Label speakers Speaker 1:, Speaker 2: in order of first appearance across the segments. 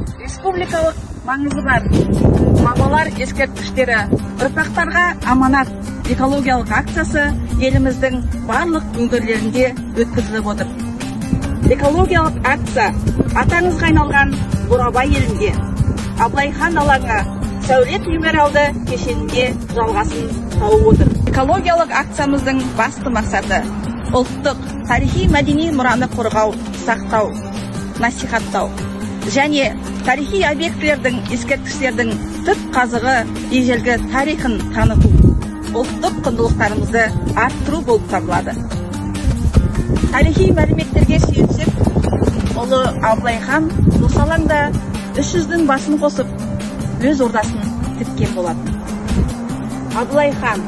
Speaker 1: Республикалық маңызы бар бабалар ескерткіштері ұрпақтарға аманат экологиялық акциясы еліміздің барлық өңірлерінде өткізіліп отыр. Экологиялық акция аты аңызға айналған Бурабай елінде Абылай хан алаңы сәулет мемориалды кешенінде жалғасын тауып отыр. Экологиялық акциямыздың басты мақсаты ұлттық тарихи мәдени мұраны қорғау, сақтау, насихаттау және тарихи объектілердің, ескерткіштердің түп қазығы ежелгі тарихын таныту, ұлттық құндылықтарымызды арттыру болып табылады. Тарихи мәліметтерге сүйенсек, ұлы Абылай хан осы алаңда 300-дің басын қосып, өз ордасын тіккен болатын. Абылай хан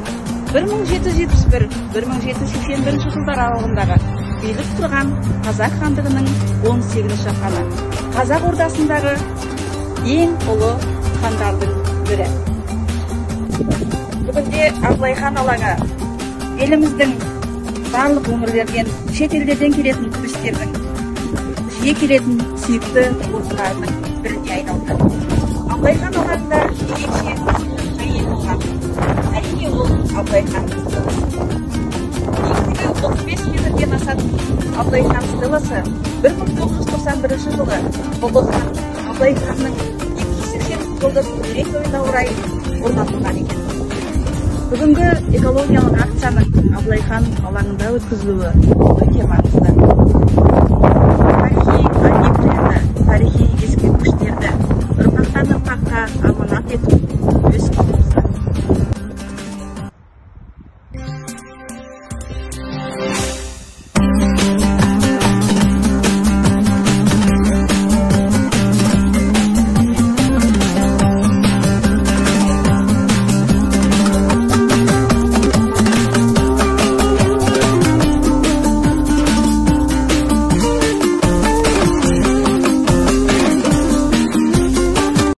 Speaker 1: 1771-1781 жылдар аралығындағы билік құрған Қазақ хандығының 18-ші ханы. Қазақ ордасындағы ең ұлы хандардың бірі. Бүгінде Абылай хан алаңы еліміздің барлық өңірлерден, шет елдерден келетін туристердің жиі келетін сүйікті орындарының біріне айналды. Абылай хан алаңында ерекше әйел болған. Әрине, ол Абылай хан. Биіктігі 35 метрден асатын Абылай хан стеласы 1991 жылы ұлы хан Абылай ханның 280 жылдық мерейтойына орай орнатылған екен. Бүгінгі экологиялық акцияның Абылай хан алаңында өткізілуі өте маңызды.